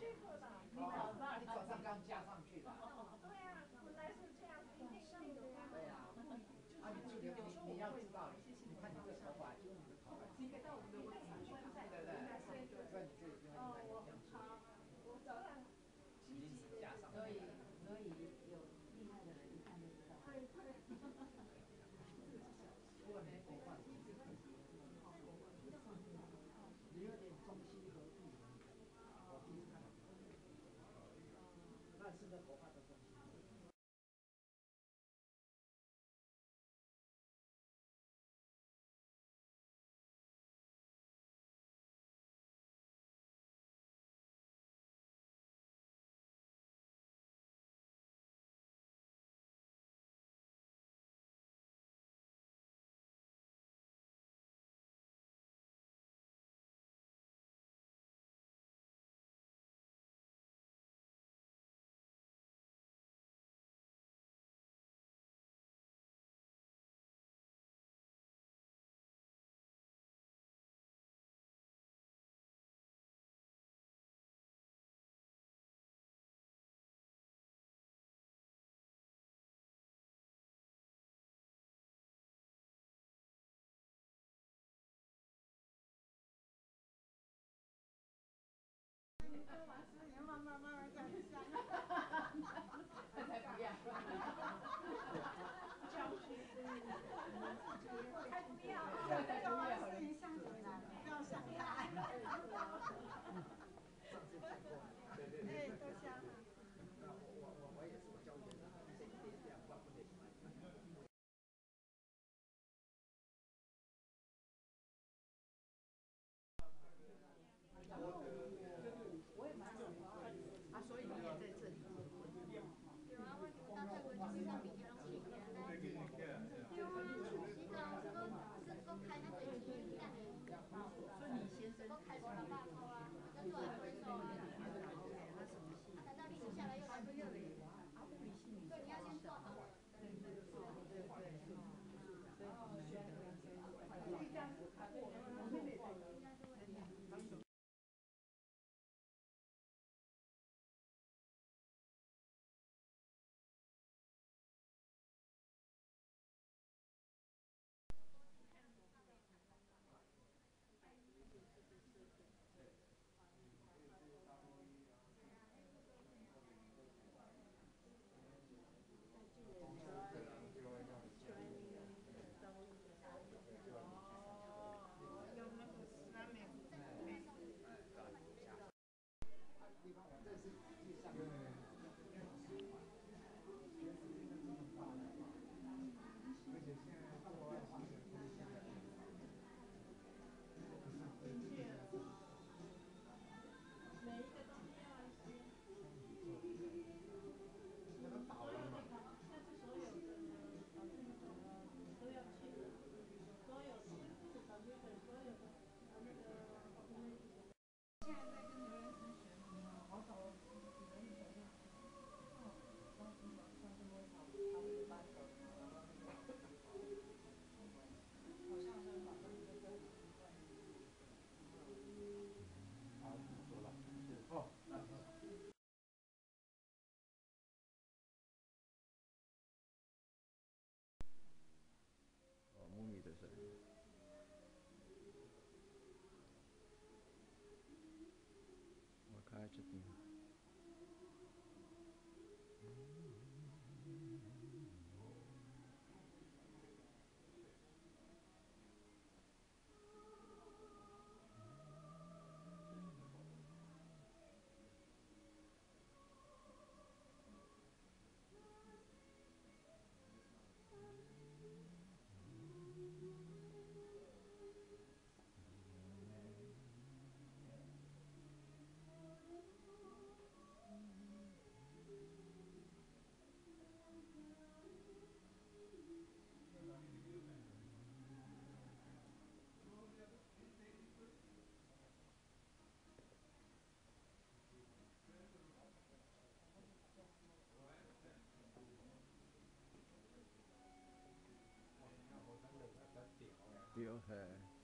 哦，那你早上刚加上去的。对啊，本来是这样子，一定定的呀。对啊，啊，你这个你要知道，你看你这头发，就你的头发，你可以到我们的网站去看，对不对？所以你这个地方应该这样处理。我早上临时加上。所以有厉害的人一看就知道。对对。不过你的头发，你有点中西合璧，我第一次看到。那是的头发的中西合璧。慢慢慢慢这样想。他才不要。才不要！这个王思颖像什么？不要像他。哎，都像。那我也是，我教学生，这这样挂不得行。我也蛮喜欢啊，所以你也在这里结婚？有啊，我到泰国就是上比较拢去的。对啊，是讲是阁开较济钱，等下。所以你先生。阁开五六百箍啊，再做来回收啊。他什么系？啊，等到利息下来又来不及了。啊，物理系女。对，你要先做好。对对对对对。所以。我较爱这张。对，嘿。